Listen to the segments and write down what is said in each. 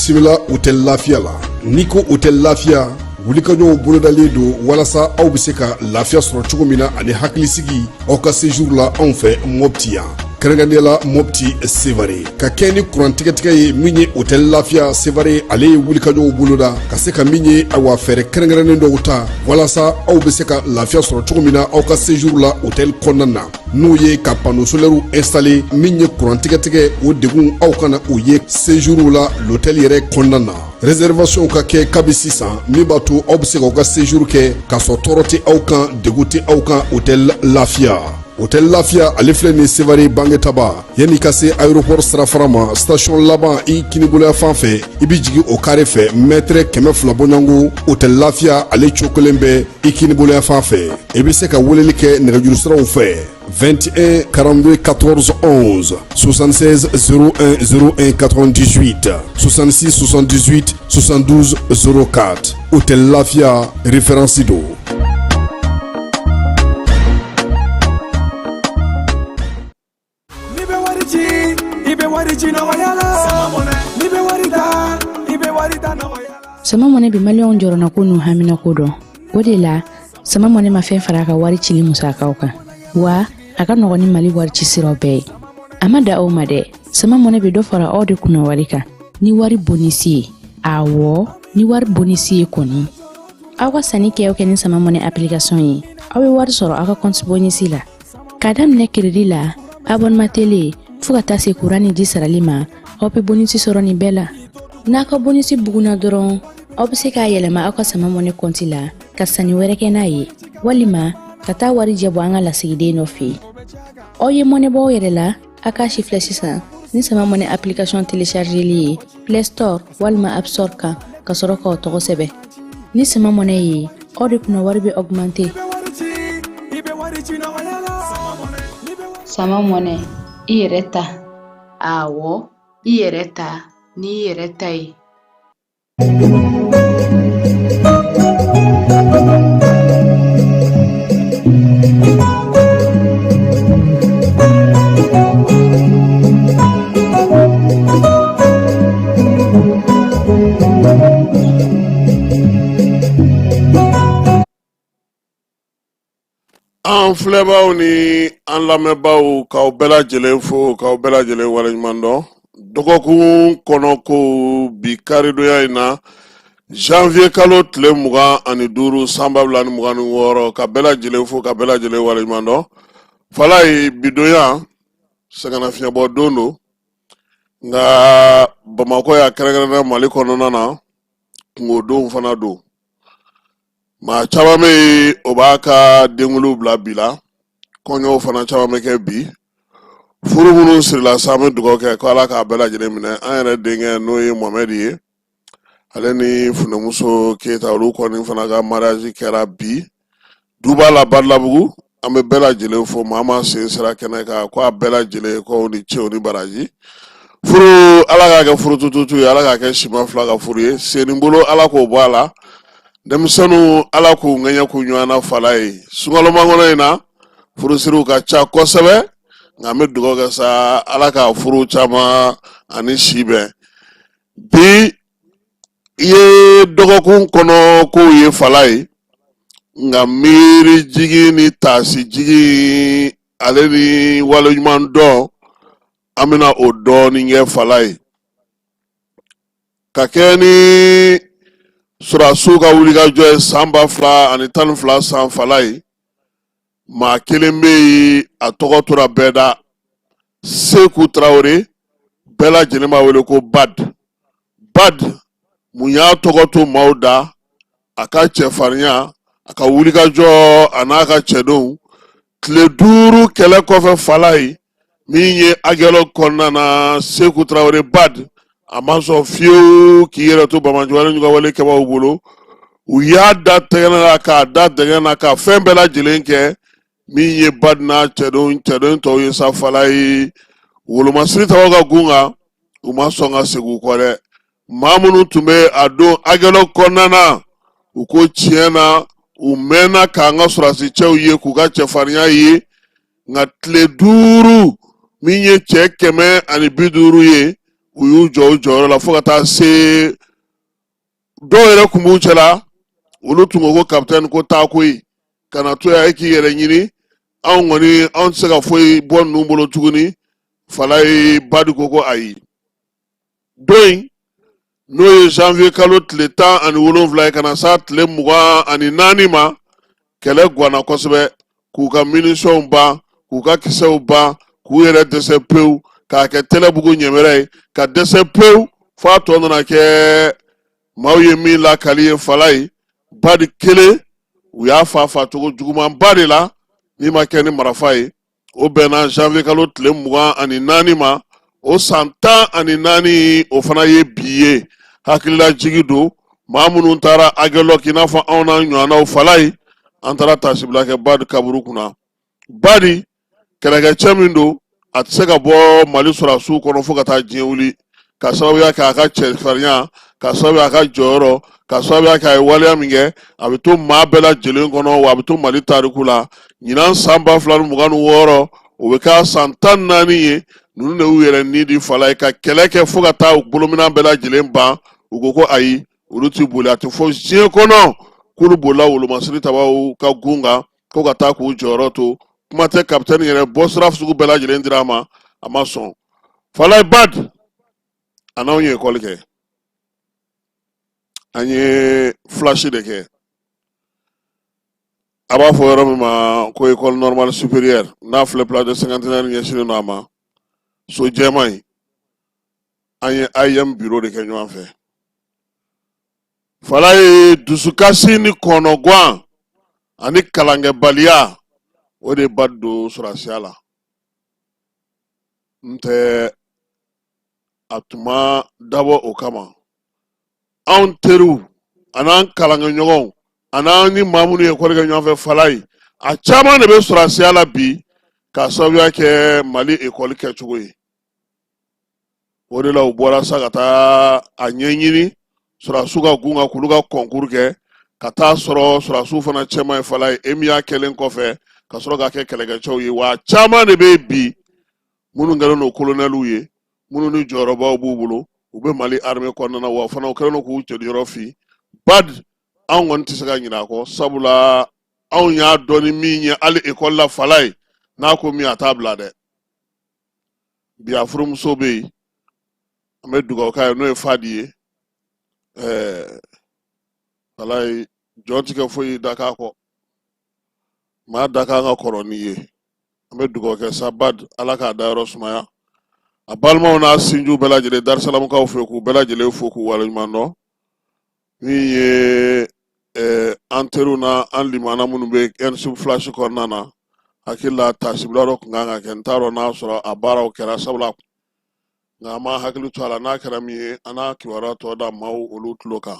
Bisimila hôtel Lafiya la. N'i ko hôtel Lafiya, wulikajɔw bolodalen don walasa aw bɛ se ka lafiya sɔrɔ cogo min na ani hakilisigi aw ka séjour la anw fɛ Mopti yan, kɛrɛnkɛrɛnnenya la Mopti Sevare. Ka kɛ ni kurantigɛtigɛ ye, min ye hôtel Lafiya Sevare, ale ye wulikajɔw boloda ka se ka min ye, awa, fɛɛrɛ kɛrɛnkɛrɛnnen dɔw ta walasa aw bɛ se ka lafiya sɔrɔ cogo min na aw ka séjour la hôtel kɔnɔna na, n'o ye ka panneau solaire installer. Min ye kurantigɛtigɛ, o degun aw kana o ye séjour la l'hôtel yɛrɛ kɔnɔna na. Réservation ka kɛ kabi sisan, min b'a to aw bɛ se k'aw ka séjour kɛ k'a sɔrɔ tɔɔrɔ tɛ aw kan, degun tɛ aw kan hôtel Lafiya. Hôtel Lafiya, ale filɛ nin Sevare Bangetaba, yanni ka se aéroport sirafara ma, station laban i kiniboloya fan fɛ, i bɛ jigin o carré fɛ, mètre 200 bɔɲɔgɔnko, hôtel Lafiya ale cokolen bɛ i kiniboloya fan fɛ. I bɛ se ka weleli kɛ nɛgɛjuru siraw fɛ: 21 42 14 11, 76 01 01 98, 66 78 72 04. Hôtel Lafia, référence don. N'i bɛ wari ci, i bɛ wari ci nɔgɔya la. N'i bɛ wari ta, i bɛ wari ta nɔgɔya la. Sama Money bɛ maliyɛnw jɔrɔnako n'u haminako dɔn. O de la, Sama Money ma fɛn fara a ka wari cili musakaw kan, wa a ka nɔgɔn ni Mali wari ci siraw bɛɛ ye. A ma da o ma dɛ, Sama Money bɛ dɔ fara aw de kunna wari kan ni wari bonisi ye. Awɔ, ni wari bonisi ye kɔni, aw ka sanni kɛ o kɛ ni Sama Money application ye, aw bɛ wari sɔrɔ aw ka compte bonisi la, k'a daminɛ crédit la, abonnement télé, fo ka taa se kuran ni ji sarali ma. Aw bɛ bonisi sɔrɔ nin bɛɛ la. N'a ka bonisi bugunna dɔrɔn, aw bɛ se k'a yɛlɛma aw ka Sama Money compte la ka sanni wɛrɛ kɛ n'a ye, walima ka taa warijɛ bɔ an ka lasigiden dɔ fɛ yen. Aw ye mɔnɛ bɔ aw yɛrɛ la, a k'a si filɛ sisan ni Sama Money application téléchargeli ye Play Store walima App Store kan, ka sɔrɔ k'aw tɔgɔ sɛbɛn. Ni Sama Money ye, aw de kunna wari bɛ augmenter. Sama Money, i yɛrɛ ta. Awɔ, i yɛrɛ ta n'i yɛrɛ ta ye. An filɛbaaw ni an lamɛnbaaw, k'aw bɛɛ lajɛlen fo, k'aw bɛɛ lajɛlen waleɲuman dɔn. Dɔgɔkun kɔnɔ ko bi karidonya in na, janvier kalo tile 25 san 2026, ka bɛɛ lajɛlen fo, ka bɛɛ lajɛlen waleɲuman dɔn. Falaye, bidonya sɛgɛnnafiɲɛbɔ don don, nka Bamakɔ yan, kɛrɛnkɛrɛnnenya Mali kɔnɔna na, kungodonw fana don. Maa caman bɛ yen, o b'a ka denkundiw bila bi la. Kɔɲɔw fana caman bɛ kɛ bi. Furu minnu sirila sa, an bɛ dugawu kɛ ko Ala k'a bɛɛ lajɛlen minɛ. An yɛrɛ denkɛ, n'o ye Mohamɛdi ye, ale ni funɛmuso Keyita, olu kɔni fana ka mariage kɛra bi duba la Badalabugu. An bɛ bɛɛ lajɛlen fo. Maa maa sen sera kɛnɛ kan, ko a bɛɛ lajɛlen ko ni ce ni baraji. Furu, Ala k'a kɛ furu tututu ye, Ala k'a kɛ siman fila ka furu ye. Sen ni bolo, Ala k'o bɔ a la. Denmisɛnninw, Ala k'u ŋɛɲɛ k'u ɲɔgɔn na. Fala ye, sunkalomakɔnɔ in na, furusiriw ka ca kosɛbɛ, nka an bɛ dugawu kɛ sa, Ala ka furu caman ani si bɛn. Bi i ye dɔgɔkun kɔnɔ kow ye, fala ye, nka miiri jigin ni taasi jigin, ale ni waleɲuman dɔn, an bɛna o dɔɔnin kɛ, fala ye, ka kɛ ni sɔrɔdasiw ka wulikajɔ ye san 2012 san. Fala ye, maa kelen bɛ yen, a tɔgɔ tora bɛɛ da, Seku Tarawele, bɛɛ lajɛlen b'a wele ko Bad. Bad, mun y'a tɔgɔ to maaw da? A ka cɛfarinya, a ka wulikajɔ, a n'a ka cɛdenw. Tile 5 kɛlɛ kɔfɛ, fala ye, min ye Aguelhok kɔnɔna na, Seku Tarawele Bad, a ma sɔn fiyewu k'i yɛrɛ to banbaanciwale ɲugawale kɛbaaw bolo. U y'a da tɛgɛ la, k'a da dɛgɛ na, ka fɛn bɛɛ lajɛlen kɛ. Min ye Bad n'a cɛden tɔw ye sa, fala ye, wolomasiri tabaw ka gun kan, u ma sɔn ka segin u kɔ dɛ. Maa minnu tun bɛ a don Aguelhok kɔnɔna na, u ko tiɲɛ na, u mɛnna k'an ka sɔrɔdasi cɛw ye, k'u ka cɛfarinya ye, nka tile 5, min ye cɛ 150 ye, U y'u jɔ u jɔyɔrɔ la fo ka taa se dɔw yɛrɛ kun b'u cɛla, olu tun ko ko kapitɛni ko taa koyi, kana to yan, e k'i yɛrɛ ɲini, anw kɔni anw tɛ se ka foyi bɔ ninnu bolo tuguni. Falayi Badi ko ko ayi. Don in, n'o ye janvier kalo tile 17 ye ka na s'a tile 24 ma, kɛlɛ gwanna kosɛbɛ, k'u ka minisiyɔnw ban, k'u ka kisɛw ban, k'u yɛrɛ dɛsɛ pewu, k'a kɛ tɛlɛbugu ɲɛmɛrɛ ye, ka dɛsɛ pewu, f'a tɔ nana kɛ maaw ye min lakali ye. Falayi Badi kelen, u y'a fa facogo jugumanba de la min ma kɛ ni marafa ye. O bɛnna janvier kalo tile 24 ma, o san 14, o fana ye bi ye. Hakililajigi don, maa minnu taara Agelɔk, i n'a fɔ anw n'a ɲɔgɔnnaw, Falayi, an taara taasibila kɛ Badi kaburu kunna. Badi kɛlɛkɛcɛ min don, a tɛ se ka bɔ Mali sɔrɔdasiw kɔnɔ fo ka taa diɲɛ wuli, ka sababuya kɛ a ka cɛfarinya, ka sababuya a ka jɔyɔrɔ, ka sababuya kɛ a ye waleya min kɛ. A bɛ to maa bɛɛ lajɛlen kɔnɔ, wa a bɛ to Mali tariku la. Ɲinan san 2026, o bɛ k'a san 14 ye. Ninnu de y'u yɛrɛ ni di Falayi ka kɛlɛ kɛ fo ka taa u bolominɛn bɛɛ lajɛlen ban. U ko ko ayi, olu ti boli, a tɛ fɔ diɲɛ kɔnɔ k'olu bolila wolomasiri tabaw ka gun kan ko ka taa k'u jɔyɔrɔ to. Kuma tɛ, kapitɛni yɛrɛ bɔ sira sugu bɛɛ lajɛlen dira a ma, a ma sɔn. Falayi Badi, a n'anw ye ekɔli kɛ, an ye flash de kɛ, a b'a fɔ yɔrɔ min ma ko École normale supérieure, n'a filɛ place de Cinquantenaire ɲɛsinnen don a ma, so jɛman in, an ye AEEM bureau de kɛ ɲɔgɔn fɛ. Falayi, dusukasi ni kɔnɔgan ani kalankɛbaliya, o de ba don sɔrɔdasiya la. N tɛ a tun ma dabɔ o kama. Anw teriw an'an kalankɛɲɔgɔnw an'an ni maa minnu ye ekɔli kɛ ɲɔgɔn fɛ, Falayi, a caman de bɛ sɔrɔdasiya la bi k'a sababuya kɛ Mali ekɔli kɛcogo ye. O de la u bɔra sa ka taa a ɲɛɲini sɔrɔdasiw ka gun kan, k'olu ka kɔnkuru kɛ, ka taa sɔrɔ sɔrɔdasiw fana cɛman ye. Falayi, EMIA kɛlen kɔfɛ ka sɔrɔ ka kɛ kɛlɛkɛcɛw ye, wa caman de bɛ yen bi minnu kɛlen don kolonɛliw ye, minnu ni jɔyɔrɔbaw b'u bolo, u bɛ Mali armée kɔnɔna na, wa fana u kɛlen don k'u jɔyɔrɔ fin. Bad, anw kɔni tɛ se ka ɲinɛ a kɔ, sabula anw y'a dɔn ni min ye hali ekɔli la. Falayi, n'a ko min, a t'a bila dɛ. Bi a furumuso bɛ yen, an bɛ dugawu k'a ye, n'o ye Fadi ye. Falayi, jɔn ti kɛ foyi da k'a kɔ, maa da kan ka kɔrɔ n'i ye. An bɛ dugawu kɛ sa, Bad, Ala k'a dayɔrɔ sumaya, a balimaw n'a sinjiw bɛɛ lajɛlen, Darisalamukaw fɛ, k'u bɛɛ lajɛlen fo k'u waleɲuman dɔn. Min ye an teriw na an limana minnu bɛ ENSUP flash kɔnɔna na, hakili la taasibila dɔ tun kan ka kɛ, n t'a dɔn n'a sɔrɔ a baaraw kɛra, sabula nka an b'an hakili to a la, n'a kɛra min ye, an n'a kibaruya tɔ da maaw olu tulo kan.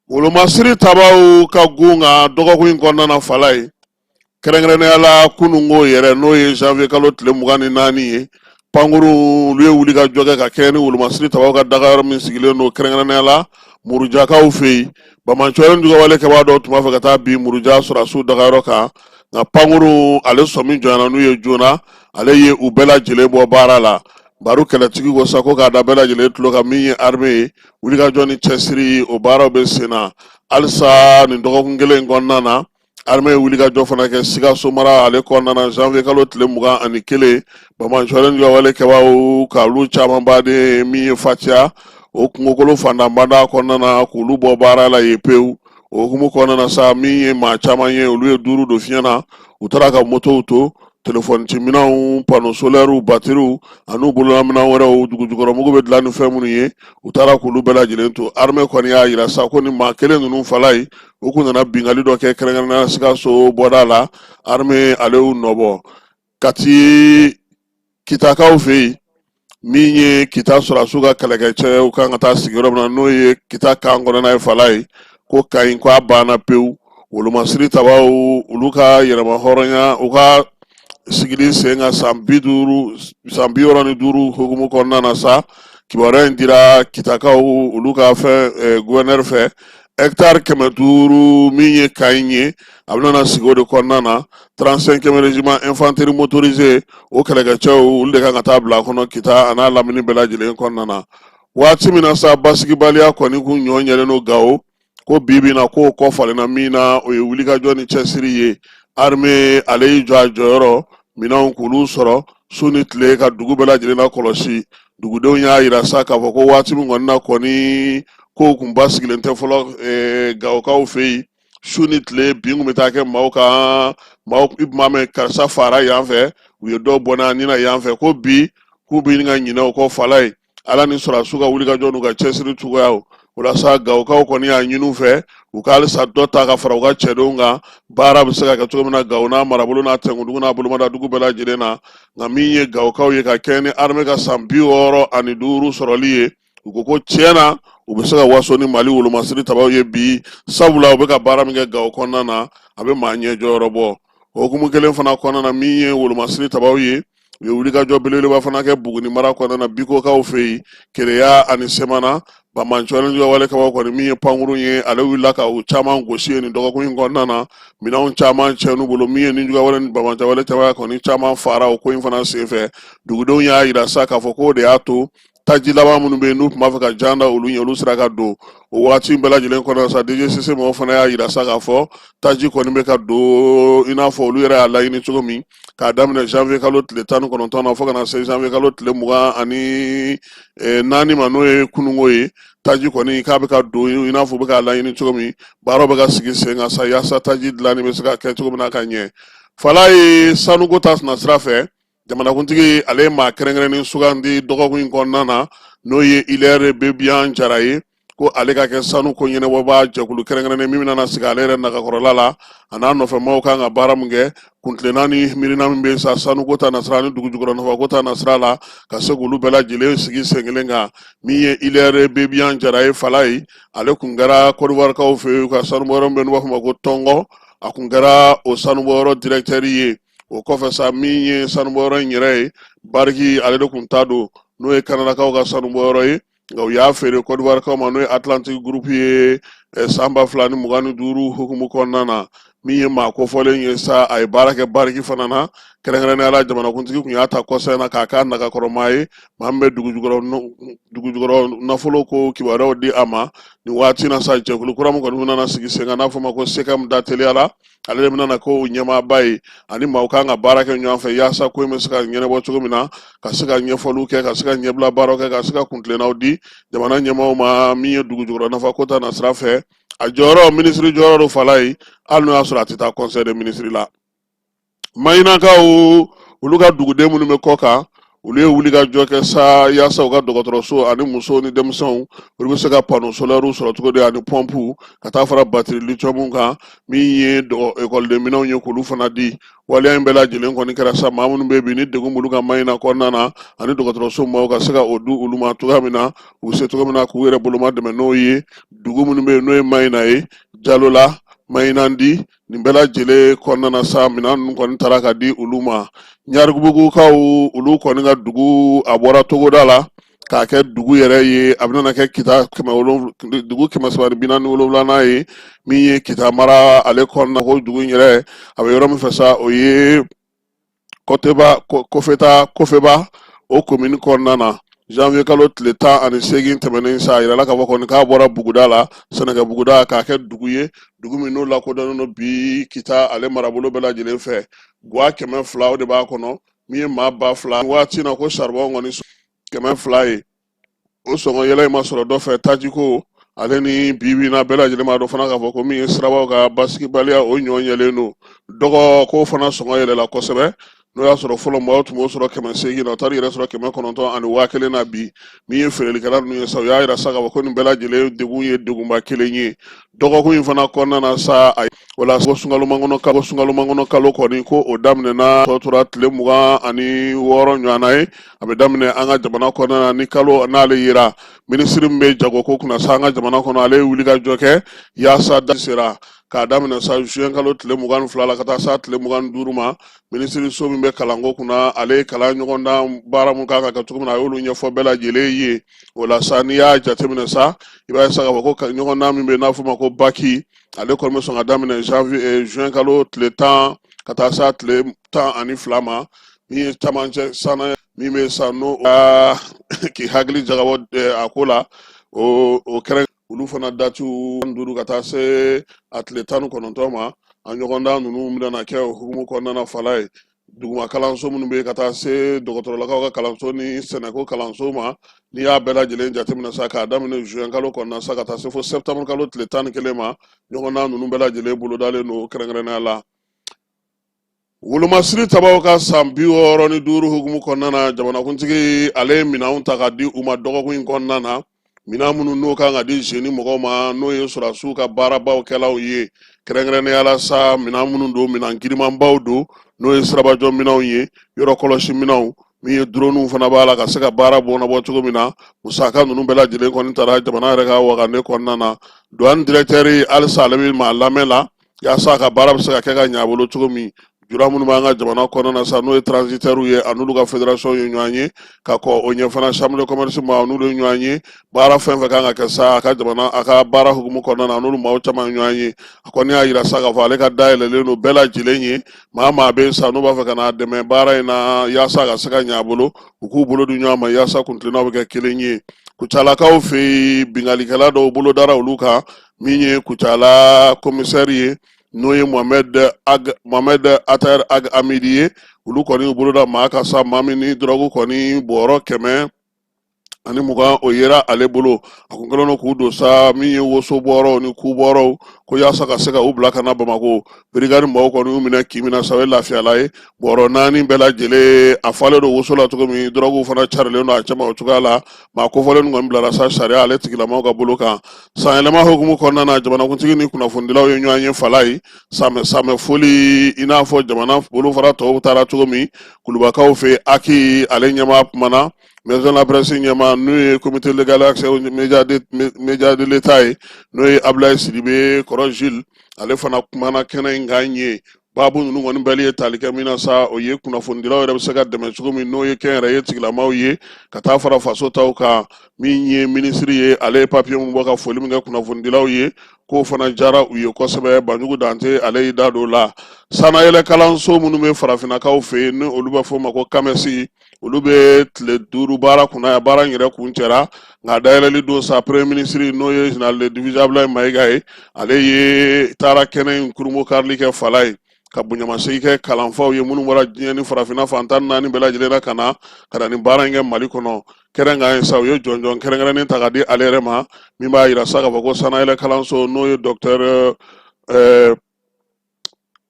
Wolomasiri tabaw ka gun kan dɔgɔkun in kɔnɔna na, Falayi, kɛrɛnkɛrɛnnenya la kununko yɛrɛ, n'o ye janvier kalo tile 24 ye, pankuru olu ye wuli ka jɔ kɛ ka kɛɲɛ ni wolomasiri tabaw ka dagayɔrɔ min sigilen don kɛrɛnkɛrɛnnenya la Murujakaw fɛ yen. Banbaanciwale jugawale kɛbaa dɔw tun b'a fɛ ka taa bin Muruja sɔrɔdasiw dagayɔrɔ kan, nka pankuru ale sɔmi jɔnyana n'u ye joona, ale ye u bɛɛ lajɛlen bɔ baara la. Baro kɛlɛtigi ko sa ko k'a da bɛɛ lajɛlen tulo kan, min ye armée ye, wulikajɔ ni cɛsiri, o baaraw bɛ sen na halisa nin dɔgɔkun kelen in kɔnɔna na. Armée ye wulikajɔ fana kɛ Sikaso mara ale kɔnɔna na janvier kalo tile 21, banbaanciwale jugawale kɛbaaw ka olu caman baden min ye Fatiya, o kungokolo fantanbanda kɔnɔna na, k'olu bɔ baara la yen pewu. O hukumu kɔnɔna na sa, min ye maa caman ye, olu ye duuru don fiɲɛ na, u taara ka motow to, telefɔni ciminɛnw, panneau solairew, batiriw an'u bololaminɛn wɛrɛw, dugujukɔrɔmugu bɛ dilan ni fɛn minnu ye, u taara k'olu bɛɛ lajɛlen to. Armée kɔni y'a yira sa ko ni maa kelen ninnu, Falayi, u kun nana binkanni dɔ kɛ kɛrɛnkɛrɛnnenya Sikaso bɔda la. Armée ale y'u nɔbɔ. Kati Kitakaw fɛ yen, min ye Kita sɔrɔdasiw ka kɛlɛkɛcɛw kan ka taa sigi yɔrɔ min na, n'o ye Kita kan kɔnɔna ye, Falayi, ko kan in ko a banna pewu. Wolomasiri tabaw olu ka yɛrɛma hɔrɔnya, u ka sigili sen kan san 50, san 65 hukumu kɔnɔna na sa, kibaruya in dira Kitakaw olu ka fɛn gouverneur fɛ. Hectare 500 min ye camp in ye, a bɛna sigi o de kɔnɔna na. 35e régiment infanterie motorisée, o kɛlɛkɛcɛw, olu de kan ka taa bila a kɔnɔ Kita a n'a lamini bɛɛ lajɛlen kɔnɔna na. Waati min na sa basigibaliya kɔni kun ɲɔ ɲɛlen don Gawo, ko bi bi na k'o kɔ falenna min na, o ye wulikajɔ ni cɛsiri ye. Armée ale y'i jɔ a jɔyɔrɔ, minɛnw k'olu sɔrɔ su ni tile ka dugu bɛɛ lajɛlen na kɔlɔsi. Dugudenw y'a yira sa k'a fɔ ko waati min kɔni na kɔni kow kun basigilen tɛ fɔlɔ Gawokaw fɛ yen, su ni tile bin kun bɛ taa kɛ maaw kan, maaw i tun b'a mɛn karisa fara yan fɛ, u ye dɔ bɔnna a ni na yan fɛ. Ko bi k'u bɛ ɲini ka ɲinɛ o kɔ fala ye, Ala ni sɔrɔdasiw ka wulikajɔ n'u ka cɛsiri cogoyaw. O la sa, Gawokaw kɔni y'a ɲini u fɛ u ka halisa dɔ ta ka fara u ka cɛdenw kan, baara bɛ se ka kɛ cogo min na Gawo n'a marabolo n'a tɛnkundugu n'a bolomadadugu bɛɛ lajɛlen na. Nka min ye Gawokaw ye, ka kɛɲɛ ni armée ka san 65 sɔrɔli ye, u ko ko tiɲɛ na u bɛ se ka waso ni Mali wolomasiri tabaw ye bi, sabula u bɛ ka baara min kɛ Gawo kɔnɔna na, a bɛ maa ɲɛ jɔyɔrɔ bɔ. O hukumu kelen fana kɔnɔna na, min ye wolomasiri tabaw ye, u ye wulikajɔ belebeleba fana kɛ Buguni mara kɔnɔna na, Bikokaw fɛ yen, Kereya ani Semana. Banbaanciya wale kɛbaaw kɔni, min ye pankurun ye, ale wulila ka u caman gosi ye nin dɔgɔkun in kɔnɔna na. Minɛnw caman tiɲɛn'u bolo. Min ye nijuguya wale ni banbaanciya wale kɛbaa kɔni caman fara o ko in fana senfɛ. Dugudenw y'a yira sa k'a fɔ k'o de y'a to taji laban minnu bɛ yen, n'u tun b'a fɛ ka jan da olu ɲɛ, olu sera ka don. O waati bɛɛ lajɛlen kɔnɔ sa, DGCC mɔgɔw fana y'a yira sa k'a fɔ taji kɔni bɛ ka don i n'a fɔ olu yɛrɛ y'a laɲini cogo min, k'a daminɛ janvier kalo tile 19 na fo ka na se janvier kalo tile 24 ma, n'o ye kununko ye. Taji kɔni k'a bɛ ka don i n'a fɔ u bɛ k'a laɲini cogo min, baaraw bɛ ka sigi sen kan sa yaasa taji dilanni bɛ se ka kɛ cogo min na ka ɲɛ. Fala ye sanuko ta sira fɛ, jamanakuntigi ale ye maa kɛrɛnkɛrɛnnen sugandi dɔgɔkun in kɔnɔna na, n'o ye Hilaire Bebian Jara ye, ko ale ka kɛ sanu ko ɲɛnabɔbaa jɛkulu kɛrɛnkɛrɛnnen min bɛna sigi ale yɛrɛ nagakɔrɔla la, a n'a nɔfɛmaaw kan ka baara min kɛ, kuntilenna ni miirina min bɛ sa sanuko ta nasira ni dugu jukɔrɔ nafako ta nasira la, ka se k'olu bɛɛ lajɛlen sigi sen kelen kan. Min ye Hilaire Bebian Jara ye, fala ye, ale kun kɛra Kɔdiwarikaw fɛ yen, u ka sanubɔyɔrɔ min bɛ n'u b'a fɔ o ma ko Tɔngɔ, a kun kɛra o sanubɔyɔrɔ directeur ye. O kɔfɛ sa, min ye sanubɔyɔrɔ in yɛrɛ ye, Barrick, ale de kun ta don, n'o ye Kanadakaw ka sanubɔyɔrɔ ye, nka u y'a feere Kɔdiwarikaw ma, n'o ye Atlantic Group ye, san 2025 hukumu kɔnɔna na. Min ye maa kofɔlen ye sa, a ye baara kɛ Barrick fana na. Kɛrɛnkɛrɛnnenya la, jamanakuntigi kun y'a ta kɔsa in na k'a k'a nagakɔrɔmaa ye, maa min bɛ dugu jukɔrɔ nafolo ko kibaruyaw di a ma. Nin waati na sa, jɛkulu kura min kɔni bɛna sigi sen kan, n'a fɔ ma ko SECAM da teliya la, ale de bɛna k'o ɲɛmaaba ye, ani maaw kan ka baara kɛ ɲɔgɔn fɛ yaasa ko in bɛ se ka ɲɛnabɔ cogo min na, ka se ka ɲɛfɔliw kɛ, ka se ka ɲɛbila baaraw kɛ, ka se ka kuntilennaw di jamana ɲɛmaaw ma. Min ye dugu jukɔrɔ nafa ko ta nasira fɛ, a jɔyɔrɔ minisiri jɔyɔrɔ don fala ye, hali n'o y'a sɔrɔ a tɛ taa conseil des ministres la. Mayinakaw, olu ka duguden minnu bɛ kɔ kan, olu ye wulikajɔ kɛ sa yaasa u ka dɔgɔtɔrɔso ani musow ni denmisɛnw, olu bɛ se ka panneau solaire sɔrɔ cogo di, ani pɔnpu, ka taa fara batiri lithium kan. Min ye ekɔliden minɛnw ye, k'olu fana di. Waleya in bɛɛ lajɛlen kɔni kɛra sa, maa minnu bɛ bi ni degun b'olu kan Mayina kɔnɔna na, ani dɔgɔtɔrɔso maaw ka se ka o di olu ma cogoya min na, u bɛ se cogo min na k'u yɛrɛ boloma dɛmɛ n'o ye. Dugu minnu bɛ yen, n'o ye Mayina ye, Jalola, Mayinandi, nin bɛɛ lajɛlen kɔnɔna na sa, minɛn ninnu kɔni taara ka di olu ma. Ɲarigubugukaw, olu kɔni ka dugu, a bɔra togoda la k'a kɛ dugu yɛrɛ ye. A bɛna kɛ Kita dugu 347nan ye, min ye Kita mara ale kɔnɔna. Ko dugu in yɛrɛ, a bɛ yɔrɔ min fɛ sa, o ye Kɔteba Kofeta Kofeba, o komini kɔnɔna na. Janvier kalo tile 18 tɛmɛnen sa, a yirala k'a fɔ kɔni k'a bɔra buguda la, sɛnɛkɛ buguda, k'a kɛ dugu ye, dugu min n'o lakodɔnnen don bi Kita ale marabolo bɛɛ lajɛlen fɛ. Gwa 200, o de b'a kɔnɔ, min ye maa 2000 waati na ko saribɔn kɔni 200 ye. O sɔngɔ yɛlɛ in ma sɔrɔ dɔ fɛ tajiko ale ni bi bi na bɛɛ lajɛlen b'a dɔn fana k'a fɔ ko min ye sirabaw ka basigibaliya, o ɲɔ ɲɛlen don dɔgɔ k'o fana sɔngɔ yɛlɛla kosɛbɛ. N'o y'a sɔrɔ fɔlɔ maaw tun b'o sɔrɔ 800 na, o taar'i yɛrɛ sɔrɔ 900 ani 1000 na bi. Min ye feerelikɛla ninnu ye sa, u y'a yira sa k'a fɔ ko nin bɛɛ lajɛlen degun ye degunba kelen ye. Dɔgɔkun in fana kɔnɔna na sa, a o la ko sunkalomakɔnɔ kalo kɔni, ko o daminɛna, tɔ tora tile 26 ɲɔgɔnna ye, a bɛ daminɛ an ka jamana kɔnɔna na. Ni kalo n'ale yera, minisiri min bɛ jagoko kunna sa an ka jamana kɔnɔ, ale ye wulikajɔ kɛ yaasa da sera K'a daminɛ sa juin kalo tile 22 la ka taa sa tile 25 ma, minisiriso min bɛ kalanko kunna, ale ye kalan ɲɔgɔndan baara mun kan ka kɛ cogo min na, a y'olu ɲɛfɔ bɛɛ lajɛlen ye. O la sa, n'i y'a jateminɛ sa, i b'a ye sa k'a fɔ ko ɲɔgɔndan min bɛ yen n'a fɔ ma ko baki, ale kɔni bɛ sɔn ka daminɛ janvier juin kalo tile 10 ka taa sa tile 12 ma. Min ye camancɛ sanna min bɛ sa, n'o k'i hakili jagabɔ a ko la, o kɛrɛn olu fana datiw 5 ka taa se a tile 19 ma. A ɲɔgɔndan ninnu bɛna kɛ o hukumu kɔnɔna na. Fala ye duguma kalanso minnu bɛ yen ka taa se dɔgɔtɔrɔlakaw ka kalanso ni sɛnɛko kalanso ma, n'i y'a bɛɛ lajɛlen jateminɛ sa, k'a daminɛ juin kalo kɔnɔna sa ka taa se fo septembre kalo tile 11 ma, ɲɔgɔndan ninnu bɛɛ lajɛlen bolodalen don kɛrɛnkɛrɛnnenya la. Wolomasiri tabaw ka san 65 hukumu kɔnɔna na, jamanakuntigi ale ye minɛnw ta ka di u ma dɔgɔkun in kɔnɔna na, minɛn minnu n'o kan ka di zeni mɔgɔw ma, n'o ye sɔrɔdasiw ka baarabaw kɛlaw ye. Kɛrɛnkɛrɛnnenya la sa, minɛn minnu don, minɛn girimanbaw don, n'o ye sirabajɔ minɛnw ye, yɔrɔ kɔlɔsi minɛnw, min ye droniw fana b'a la ka se ka baara bɔnabɔ cogo min na. Musaka ninnu bɛɛ lajɛlen kɔni tara jamana yɛrɛ ka wagande kɔnɔna na. Douane directeur halisa ale bɛ maa lamɛn la yaasa a ka baara bɛ se ka kɛ ka ɲɛ a bolo cogo min. Jura minnu b'an ka jamana kɔnɔna na sa, n'o ye transitaires ye, a n'olu ka fédération ye ɲɔgɔn ye ka kɔn o ɲɛ fana, chambre de commerce maaw n'olu ye ɲɔgɔn ye. Baara fɛn fɛn kan ka kɛ sa a ka jamana, a ka baara hukumu kɔnɔna na, a n'olu maaw caman ye ɲɔgɔn ye. A kɔni y'a yira sa k'a fɔ ale ka dayɛlɛlen don bɛɛ lajɛlen ye. Maa maa bɛ sa n'u b'a fɛ ka n'a dɛmɛ baara in na yaasa a ka se ka ɲɛ a bolo, u k'u bolo di ɲɔgɔn ma yaasa kuntilennaw bɛ kɛ kelen ye. Kucalakaw fɛ yen, binkannikɛla dɔw bolo dara olu kan. Min ye Kucala commissaire ye, n'o ye Mohamed Attaher Ag Amidi ye, olu kɔni y'u bolo da maa kan sa, maa min ni dɔrɔgu kɔni bɔrɔ 120 o yera ale bolo. A kun kɛlen don k'u don sa min ye woso bɔrɔw ni ku bɔrɔw ko yaasa ka se ka u bila ka na Bamakɔ. Brigade mɔgɔw kɔni y'u minɛ k'i minɛ sa, o ye lafiyala ye. Bɔrɔ naani bɛɛ lajɛlen a falen don woso la cogo min, dɔrɔguw fana carilen don a cɛma o cogoya la. Maa kofɔlen kɔni bilara sa sariya ale tigilamaw ka bolo kan. Sanyɛlɛma hukumu kɔnɔna na, jamanakuntigi ni kunnafonidilaw ye ɲɔgɔn ye. Fala ye samɛ samɛ foli, i n'a fɔ jamana bolofara tɔw taara cogo min. Kulubakaw fɛ, aki ale ɲɛmaa kumana. Maison de la presse ɲɛmaa, n'o ye comité légal accès aux médias de l'État ye, n'o ye Abdoulaye Sidibe kɔrɔ Jules, ale fana kumana kɛnɛ in kan ye. Baabu ninnu kɔni bɛɛ ye tali kɛ min na sa, o ye kunnafonidilaw yɛrɛ bɛ se ka dɛmɛ cogo min, n'o ye kɛnyɛrɛye tigilamaw ye ka taa fara faso taw kan. Min ye minisiri ye, ale ye papiye min bɔ ka foli min kɛ kunnafonidilaw ye, k'o fana diyara u ye kosɛbɛ. Banjugu Dante ale y'i da don o la. Sannayɛlɛ kalanso minnu bɛ farafinnakaw fɛ yen, ni olu bɛ fɔ o ma ko CAMES, olu bɛ tile 5 baara kunna yan. Baara in yɛrɛ kuncɛra, nka dayɛlɛli don sa, premier ministre, n'o ye général de division Abdoulaye Mayiga ye, ale ye taara kɛnɛ in kurunbon karili kɛ. Fala ye ka bonyamasegin kɛ kalanfaw ye minnu bɔra diɲɛ ni farafinna fan 14 bɛɛ lajɛlen na ka na nin baara in kɛ Mali kɔnɔ. Kɛnɛ kan yen sa, u ye jɔnjɔn kɛrɛnkɛrɛnnen ta ka di ale yɛrɛ ma, min b'a yira sa k'a fɔ ko sannayɛlɛ kalanso, n'o ye docteur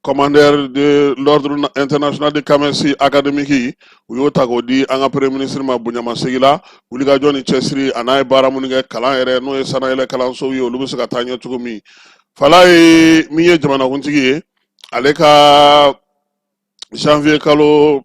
commandeur de l'ordre international de CAMES académique, u y'o ta k'o di an ka premier ministre ma bonyamasegin la, wulikajɔ ni cɛsiri a n'a ye baara minnu kɛ kalan yɛrɛ, n'o ye sannayɛlɛ kalansow ye, olu bɛ se ka taa ɲɛ cogo min. Fala ye min ye jamanakuntigi ye, ale ka janvier kalo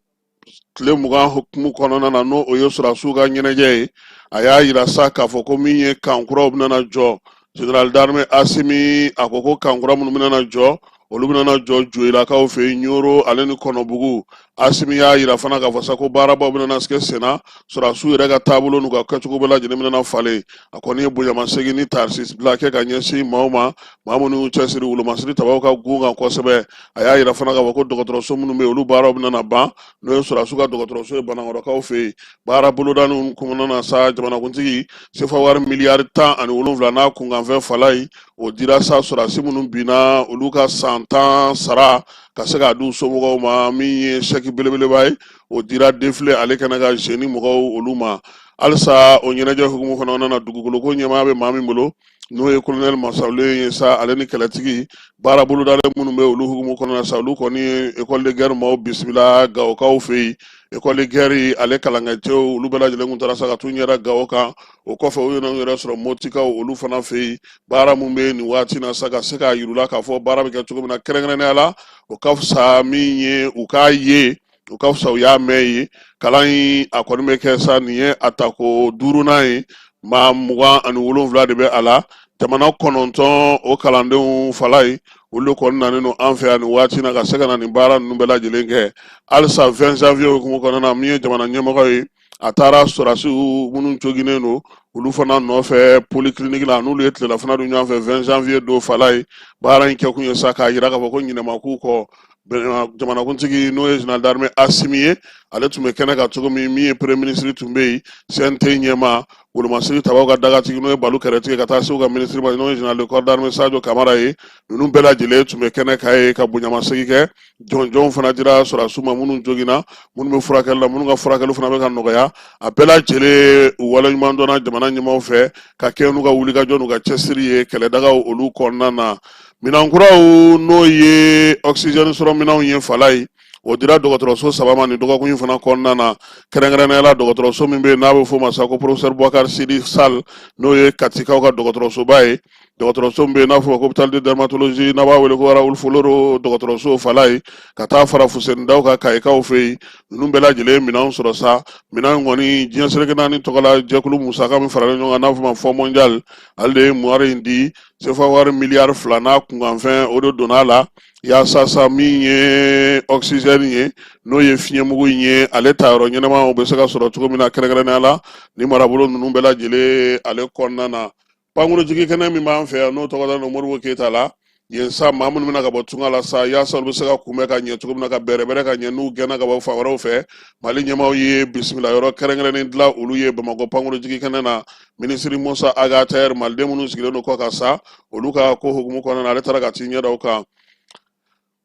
tile 20 hukumu kɔnɔna na, n'o o ye sɔrɔdasiw ka ɲɛnajɛ ye, a y'a yira sa k'a fɔ ko min ye camp kuraw bɛna jɔ. Général d'armée Asimi a ko ko camp kura minnu bɛna jɔ, olu bɛna jɔ Joyilakaw fɛ yen, Ɲoro ale ni Kɔnɔbugu. Asimi y'a yira fana k'a fɔ sa ko baarabaw bɛna kɛ senna, sɔrɔdasiw yɛrɛ ka taabolo n'u ka kɛcogo bɛɛ lajɛlen bɛna falen. A kɔni ye bonyamasegin ni taasibila kɛ ka ɲɛsin maaw ma, maa minnu y'u cɛsiri wolomasiri tabaw ka gun kan kosɛbɛ. A y'a yira fana k'a fɔ ko dɔgɔtɔrɔso minnu bɛ yen, olu baaraw bɛna ban, n'o ye sɔrɔdasiw ka dɔgɔtɔrɔso ye Banankɔrɔkaw fɛ yen. Baara bolodaninw kɔnɔna na sa, jamanakuntigi sefa wari miliyari 17 n'a kunkanfɛn, fala ye o dira sa sɔrɔdasi minnu binna, olu ka san 10 sara ka se k'a di u somɔgɔw ma. Min ye sɛki belebeleba ye, o dira défilé ale kɛnɛ kan zeni mɔgɔw olu ma. Halisa o ɲɛnajɛ hukumu kɔnɔna na, dugukoloko ɲɛmaa bɛ maa min bolo, n'o ye kolonɛli Masawule ye sa, ale ni kɛlɛtigi baara bolodalen minnu bɛ olu hukumu kɔnɔna sa, olu kɔni ye école de guerre maaw bisimila Gawokaw fɛ yen. École de guerre ale kalankɛcɛw, olu bɛɛ lajɛlen kun taara sa ka t'u ɲɛda Gawo kan. O kɔfɛ, u yɛrɛ yɛrɛ sɔrɔ Motikaw olu fana fɛ yen. Baara mun bɛ nin waati na sa, ka se k'a yir'u la k'a fɔ baara bɛ kɛ cogo min na kɛrɛnkɛrɛnnenya la, o ka fisa min ye u k'a ye, o ka fisa u y'a mɛn ye. Kalan in a kɔni bɛ kɛ sa, nin ye a tako duurunan ye, maa 27 de bɛ a la. Jamana 9 o kalandenw, Falayi, olu de kɔni nanen don an fɛ yan nin waati na ka se ka na nin baara ninnu bɛɛ lajɛlen kɛ. Halisa 20 janvier hukumu kɔnɔna na, min ye jamana ɲɛmɔgɔ ye, a taara sɔrɔdasiw minnu joginnen don, olu fana nɔfɛ polyclinique la, n'olu ye tilelafana dun ɲɔgɔn fɛ 20 janvier don. Falayi, baara in kɛkun ye sa k'a jira k'a fɔ ko ɲinɛ ma k'u kɔ. Jamanakuntigi, n'o ye général d'armée Asimi ye, ale tun bɛ kɛnɛ kan cogo min, min ye premier ministre tun bɛ yen, CNT ɲɛmaa, wolomasiri tabaw ka dagatigi, n'o ye Balu Kɛrɛtigi, ka taa se u ka ministre ma, n'o ye général de corps d'armée Sadio Kamara ye, ninnu bɛɛ lajɛlen tun bɛ kɛnɛ kan yen ka bonyamasegin kɛ. Jɔnjɔnw fana dira sɔrɔdasiw ma minnu joginna, minnu bɛ furakɛli la, minnu ka furakɛli fana bɛ ka nɔgɔya. A bɛɛ lajɛlen, u waleɲuman dɔnna jamana ɲɛmaaw fɛ ka kɛɲɛ n'u ka wulikajɔ n'u ka cɛsiri ye kɛlɛdagaw olu kɔnɔna na. Minɛn kuraw, n'o ye oxygène sɔrɔ minɛnw ye, Falayi, o dira dɔgɔtɔrɔso saba ma nin dɔgɔkun in fana kɔnɔna na, kɛrɛnkɛrɛnnenya la dɔgɔtɔrɔso min bɛ yen n'a bɛ f'o ma sa ko professeur Boubacar Sidi Sall, n'o ye Katikaw ka dɔgɔtɔrɔsoba ye, dɔgɔtɔrɔso min bɛ yen n'a fɔ ko hôpital de dermatologie, n'a b'a wele ko Raoul Follereau dɔgɔtɔrɔso, Falayi, ka taa fara Fuseni Daw kan Kayikaw fɛ yen. Ninnu bɛɛ lajɛlen minɛnw sɔrɔ sa. Minɛn in kɔni, diɲɛ seleke naani tɔgɔla jɛkulu musaka min faralen ɲɔgɔn kan, n'a fɔ ma Fonds mondial, ale de ye wari in di. Sefa wari miliyari 2 n'a kunkanfɛn, o de donna a la yaasa sa min ye oxygène ye, n'o ye fiɲɛmugu in ye, ale ta yɔrɔ ɲɛnama o bɛ se ka sɔrɔ cogo min na, kɛrɛnkɛrɛnnenya la ni marabolo ninnu bɛɛ lajɛlen ale kɔnɔna na. Pankurujigi kɛnɛ min b'an fɛ yan, n'o tɔgɔ dalen don Modibo Keyita la yen sa, maa minnu bɛna ka bɔ tunga la sa, yaasa olu bɛ se ka kunbɛn ka ɲɛ cogo min na, ka bɛrɛbɛrɛ ka ɲɛ n'u gɛnna ka bɔ fan wɛrɛw fɛ, Mali ɲɛmaaw ye bisimila yɔrɔ kɛrɛnkɛrɛnnen dilan olu ye Bamakɔ pankurujigi kɛnɛ na. Minisiri Musa Ag Attaher, maliden minnu sigilen don kɔkan sa, olu ka ko hukumu kɔnɔna na, ale taara ka t'i ɲɛ da o kan.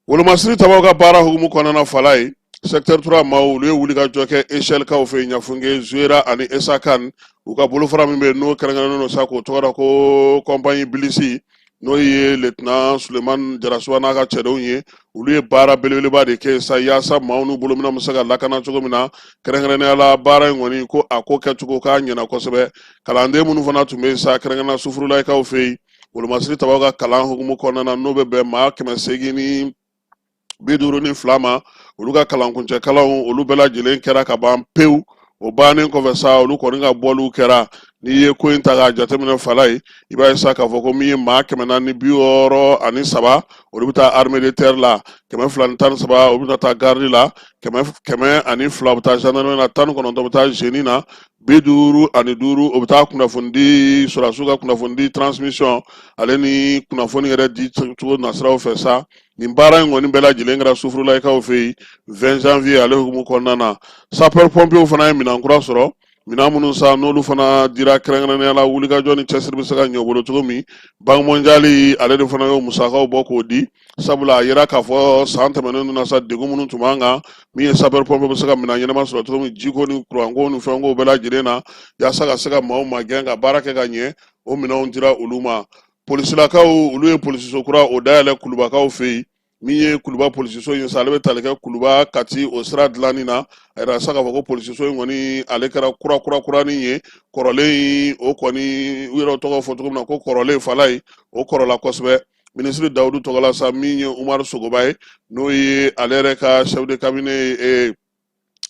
Wolomasiri tabaw ka baara hukumu kɔnɔna, Falayi, secteur 3 maaw, olu ye wulikajɔ kɛ Echelle-kaw fɛ yen, Ɲafunke, Zuera ani Esakan. U ka bolofara min bɛ yen, n'o kɛrɛnkɛrɛnnen don sa k'o tɔgɔ da ko compagnie Bilisi, n'o ye lieutenant Suleiman Jarasuba n'a ka cɛdenw ye, olu ye baara belebeleba de kɛ sa yaasa maaw n'u bolominɛnw bɛ se ka lakana cogo min na. Kɛrɛnkɛrɛnnenya la, baara in kɔni, ko a ko kɛcogo k'a ɲɛna kosɛbɛ. Kalanden minnu fana tun bɛ yen sa, kɛrɛnkɛrɛnnenya Sufurulayikaw fɛ yen, wolomasiri tabaw ka kalan hukumu kɔnɔna na, n'o bɛ bɛn maa 852 ma, olu ka kalankuncɛ kalanw, olu bɛɛ lajɛlen kɛra ka ban pewu. O bannen kɔfɛ sa, olu kɔni ka bɔliw kɛra. N'i ye ko in ta k'a jateminɛ, Falayi, i b'a ye sa k'a fɔ ko min ye maa 463, olu bɛ taa armée de terre la, 213, olu bɛ taa garde la, 102 bɛ taa gendarmerie la, 19 bɛ taa génie na, 55, o bɛ taa kunnafonidi, sɔrɔdasiw ka kunnafonidi transmission ale ni kunnafoni yɛrɛ di cogo nasiraw fɛ sa. Nin baara in kɔni bɛɛ lajɛlen kɛra Sufurulayikaw fɛ yen 20 janvier ale hukumu kɔnɔna na. Sapeur pompiers fana ye minɛn kura sɔrɔ, minɛn minnu sa, n'olu fana dira kɛrɛnkɛrɛnnenya la wulikajɔ ni cɛsiri bɛ se ka ɲɛ u bolo cogo min. Banque mondiale, ale de fana y'o musakaw bɔ k'o di, sabula a yira k'a fɔ san tɛmɛnen na sa, degun minnu tun b'an kan, min ye sapeur pompier bɛ se ka minɛn ɲɛnama sɔrɔ cogo min, jiko ni kuranko ni fɛnko bɛɛ lajɛlen na, yaasa ka se ka maaw magɛn ka baara kɛ ka ɲɛ, o minɛnw dira olu ma. Polisilakaw, olu ye polisiso kura o dayɛlɛ Kulubakaw fɛ yen. Min ye Kuluba polisiso in sa, ale bɛ tali kɛ Kuluba Kati o sira dilanni na. A yira sa k'a fɔ ko polisiso in kɔni, ale kɛra kura kura kuranin ye. Kɔrɔlen in, o kɔni, u yɛrɛ tɔgɔ fɔ cogo min na ko kɔrɔlen, Falayi, o kɔrɔla kosɛbɛ. Minisiri Dawudu tɔgɔla sa, min ye Umaru Sogoba ye, n'o ye ale yɛrɛ ka chef de cabinet ye,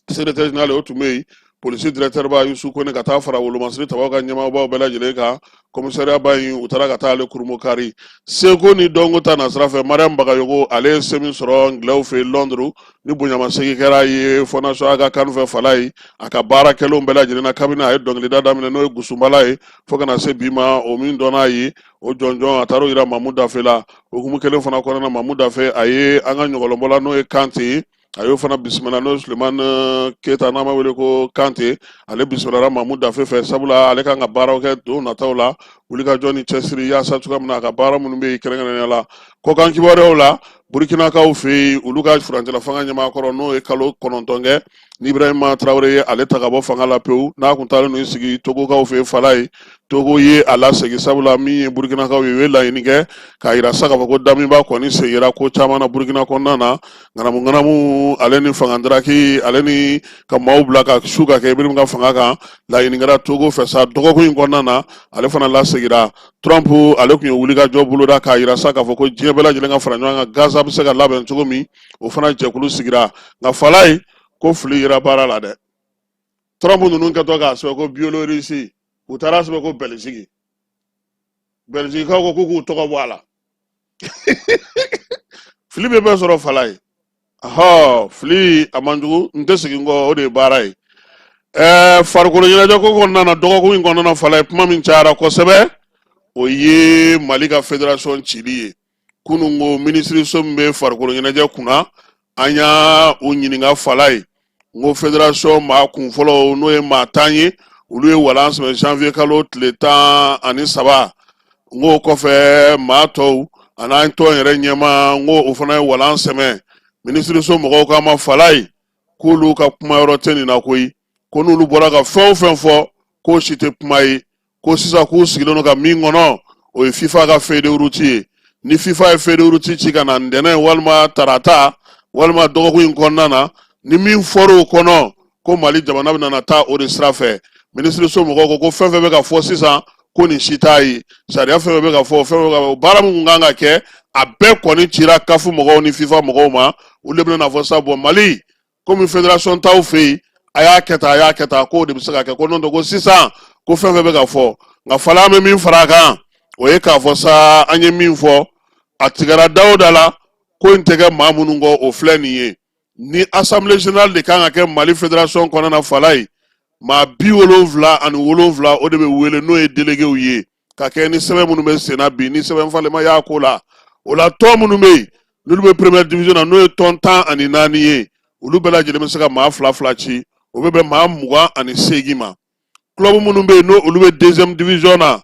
secrétaire général, o tun bɛ yen, polisi directeur ba Yusu Kone, ka taa fara wolomasiri tabaw ka ɲɛmaabaw bɛɛ lajɛlen kan, commissariat ba in, u taara ka taa ale kurumokari. Seko ni dɔnko ta nasira fɛ, Mariam Bagayogo, ale ye se min sɔrɔ Angilɛw fɛ yen Londres, ni bonyamasegin kɛra ye Fondation Aga Khan fɛ, Falayi, a ka baara kɛlenw bɛɛ lajɛlen na kabini a ye dɔnkilida daminɛ, n'o ye Gusunbala ye, fo ka na se bi ma, o min dɔnn'a ye, o jɔnjɔn, a taar'o yira Mamu Dafe la. Hukumu kelen fana kɔnɔna na, Mamu Dafe, a ye an ka ɲɔgɔlɔnbɔla, n'o ye Kante ye, a y'o fana bisimila, n'o ye Sulemani Keyita, n'an b'a wele ko Kante. Ale bisimilara Mamu Dafe fɛ, sabula ale kan ka baaraw kɛ don nataw la, wulikajɔ ni cɛsiri, yaasa cogoya min na a ka baara minnu bɛ yen, kɛrɛnkɛrɛnnenya la kɔkan kibaruyaw la, Burukinakaw fɛ yen, olu ka furancɛla fanga ɲɛmaa kɔrɔ, n'o ye kalo 9 kɛ ni Ibrahima Traoré ye ale ta ka bɔ fanga la pewu, n'a kun taalen n'o sigi Togokaw fɛ yen, Falayi, Togo ye a lasegin, sabula min ye Burukinakaw ye, u ye laɲini kɛ k'a yira sa k'a fɔ ko Damiba kɔni sen yera ko caman na Burukina kɔnɔna na, ŋanamu ŋanamu ale ni fanga daraki ale ni ka maaw bila ka su ka kɛ Ibrahim ka fanga kan. Laɲini kɛra Togo fɛ sa dɔgɔkun in kɔnɔna na, ale fana lasegira. Trump, ale tun ye wulikajɔ boloda k'a yira sa k'a fɔ ko diɲɛ bɛɛ lajɛlen ka fara ɲɔgɔn kan, Gaza bɛ se ka labɛn cogo min, o fana jɛkulu sigira. Nka Falayi, ko fili yera baara la dɛ. Trump ninnu kɛtɔ k'a sɛbɛn ko Biélorussie, u taara sɛbɛn ko Bɛliziki. Bɛlizikikaw ko k'u k'u tɔgɔ bɔ a la. Fili bɛ bɛɛ sɔrɔ Falaye. Ɔhɔ, fili a man jugu, n tɛ segin kɔ, o de ye baara ye. Farikolo ɲɛnajɛ ko kɔnɔna na, dɔgɔkun in kɔnɔna na, Falaye, kuma min cayara kosɛbɛ, o ye Mali ka fédération cili ye. Kunun ko minisiriso min bɛ farikolo ɲɛnajɛ kunna, an y'a u ɲininka Falaye, n ko fédération maa kun fɔlɔ, n'o ye maa 10 ye, olu ye walan sɛmɛ janvier kalo tile 13. N k'o kɔfɛ maa tɔw an'an tɔn yɛrɛ ɲɛmaa, n ko o fana ye walan sɛmɛ. Minisiriso mɔgɔw k'a ma Falaye, k'olu ka kuma yɔrɔ tɛ nin na koyi, ko n'olu bɔra ka fɛn o fɛn fɔ, k'o si tɛ kuma ye, ko sisan k'u sigilen don ka min kɔnɔ, o ye FIFA ka feuille de route ye. Ni FIFA ye feuille de route ci ka na ntɛnɛn walima tarata walima dɔgɔkun in kɔnɔna na, ni min fɔra o kɔnɔ, ko Mali jamana bɛna na taa o de sira fɛ. Minisiriso mɔgɔw ko ko fɛn fɛn bɛ ka fɔ sisan, ko nin si t'a ye sariya. Fɛn fɛn bɛ ka fɔ, fɛn fɛn bɛ ka fɔ, baara min kun kan ka kɛ, a bɛɛ kɔni cira CAF mɔgɔw ni FIFA mɔgɔw ma. Olu de bɛna na fɔ sa, bɔn, Mali komi fédération t'aw fɛ yen, a y'a kɛ tan, a y'a kɛ tan, k'o de bɛ se ka kɛ. Ko n'o tɛ, ko sisan ko fɛn fɛn bɛ ka fɔ. Nka Fala, an bɛ min fara a kan, o ye k'a fɔ sa, an ye min fɔ, a tigɛra da o da la, ko in tɛ kɛ maa minnu kɔ, o filɛ nin ye. Ni assemblée générale de kan ka kɛ Mali fédération kɔnɔna na, Falaye, maa 77, o de bɛ wele, n'o ye déléguéw ye, ka kɛ ni sɛbɛn minnu bɛ senna bi, ni sɛbɛn falenma y'a ko la. O la, tɔn minnu bɛ yen, n'olu bɛ première division na, n'o ye tɔn 14 ye, olu bɛɛ lajɛlen bɛ se ka maa fila fila ci, o bɛ bɛn maa 28 ma. Club minnu bɛ yen, n'o olu bɛ deuxième division na,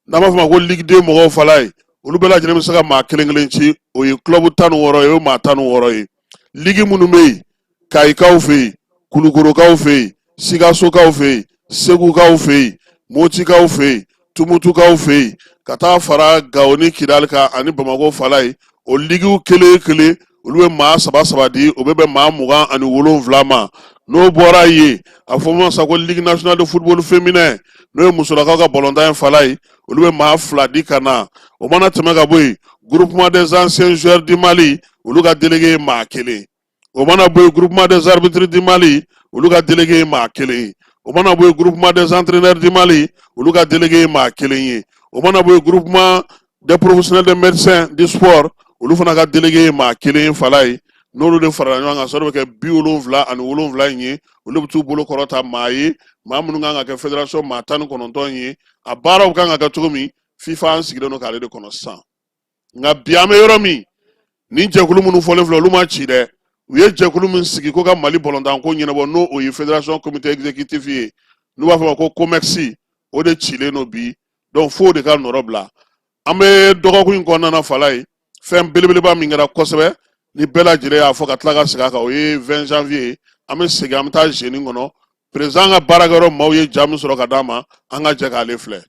n'an b'a fɔ ma ko Ligue 2 mɔgɔw, Falaye, olu bɛɛ lajɛlen bɛ se ka maa kelen kelen ci, o ye club 16 ye, o ye maa 16 ye. Ligue minnu bɛ yen, Kayikaw fɛ yen, Kulukorokaw fɛ yen, Sikasokaw fɛ yen, Segukaw fɛ yen, Motikaw fɛ yen, Tumutukaw fɛ yen, ka taa fara Gawo ni Kidali kan ani Bamakɔ, Falaye, o ligiw kelen kelen, olu bɛ maa saba saba di, o bɛ bɛn maa 27 ma. N'o bɔra yen, a fɔ ma sa ko Ligue nationale de football féminin, n'o ye musolakaw ka balontan ye, Falaye, olu bɛ maa fila di ka na. O mana tɛmɛ ka bɔ yen, Groupement des anciens joueurs du Mali, olu ka délégué ye maa kelen. O mana bɔ yen, Groupement des arbitres du Mali, olu ka délégué ye maa kelen ye. O mana bɔ yen, Groupement des entraîneurs du Mali, olu ka délégué ye maa kelen ye. O mana bɔ yen, Groupement des professionnels des médecins du sport, olu fana ka délégué ye maa kelen ye. Falaye, n'olu de farala ɲɔgɔn kan, sɔrɔ bɛ kɛ 77 in ye. Olu bɛ t'u bolo kɔrɔta maa ye, maa minnu kan ka kɛ fédération maa 19 ye. A baaraw kan ka kɛ cogo min, FIFA, an sigilen don k'ale de kɔnɔ sisan. Nka bi, an bɛ yɔrɔ min, nin jɛkulu minnu fɔlen filɛ, olu ma ci dɛ. U ye jɛkulu min sigi ko ka Mali balontanko ɲɛnabɔ, n'o o ye fédération comité exécutif ye, n'u b'a fɔ ma ko COMEX, o de cilen don bi. Donc f'o de ka nɔrɔ bila. An bɛ dɔgɔkun in kɔnɔna na, Falaye, fɛn belebeleba min kɛra kosɛbɛ, ni bɛɛ lajɛlen y'a fɔ ka tila ka segin a kan, o ye 20 janvier ye. An bɛ segin, an bɛ taa zeni kɔnɔ, président ka baarakɛyɔrɔ maaw ye ja min sɔrɔ ka d'a ma, an ka jɛ k'ale filɛ.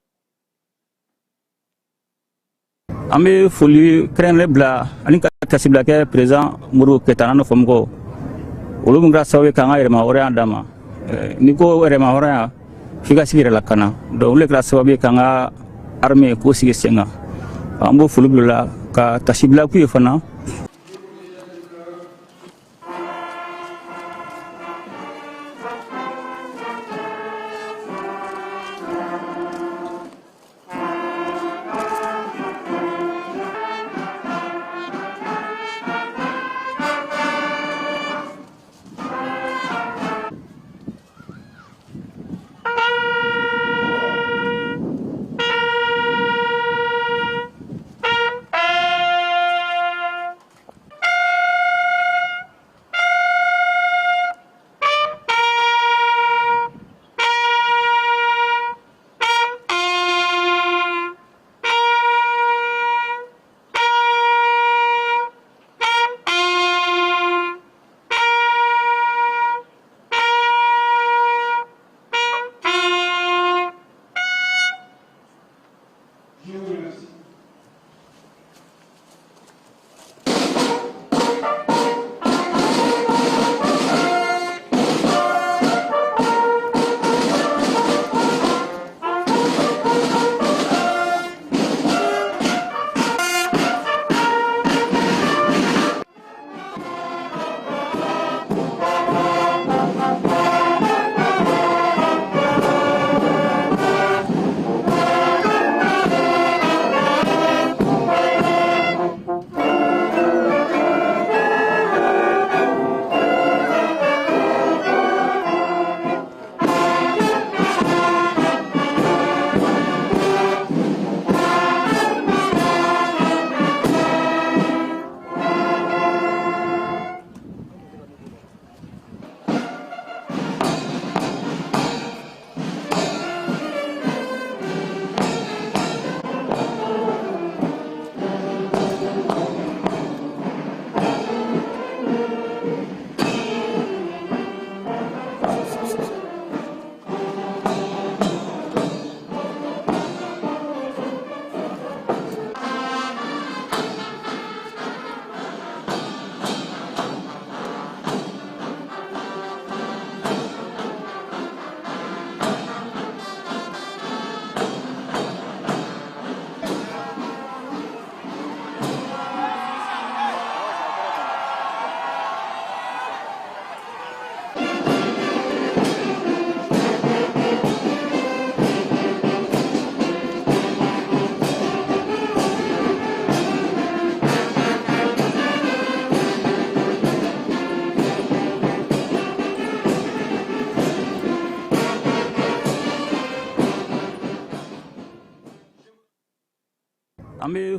An bɛ foli kɛrɛnkɛrɛn bila ani ka tasibila kɛ président Modibo Keyita n'a nɔfɛmɔgɔw, olu min kɛra sababu ye k'an ka yɛrɛma hɔrɔnya d'an ma. N'i ko yɛrɛma hɔrɔnya, f'i ka sigi yɛrɛ lakana. Donc olu de kɛra sababu ye k'an ka armée k'o sigi sen kan. An b'o foli bila la ka tasibila k'u ye fana.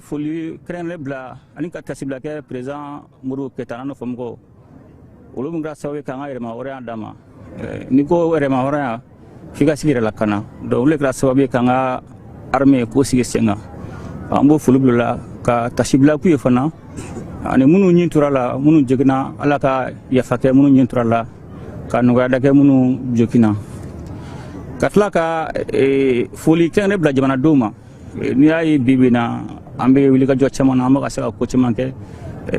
Foli kɛrɛnkɛrɛnnen bila ani ka tasibila kɛ président Modibo Keyita n'a nɔfɛmɔgɔw, olu min kɛra sababu ye k'an ka yɛrɛmahɔrɔnya d'an ma. N'i ko yɛrɛmahɔrɔnya, f'i ka sigi yɛrɛ lakana. Donc olu de kɛra sababu ye k'an ka armée k'o sigi sen kan. An b'o foli bila la ka tasibila k'u ye fana, ani minnu ɲin tora la, minnu joginna, Ala ka yafa kɛ minnu ɲin tora la, ka nɔgɔya da kɛ minnu joginna, ka tila ka foli kɛrɛnkɛrɛn bila jamanadenw ma. N'i y'a ye bi bi na an bɛ wulikajɔ caman na, an bɛ ka se ka ko caman kɛ.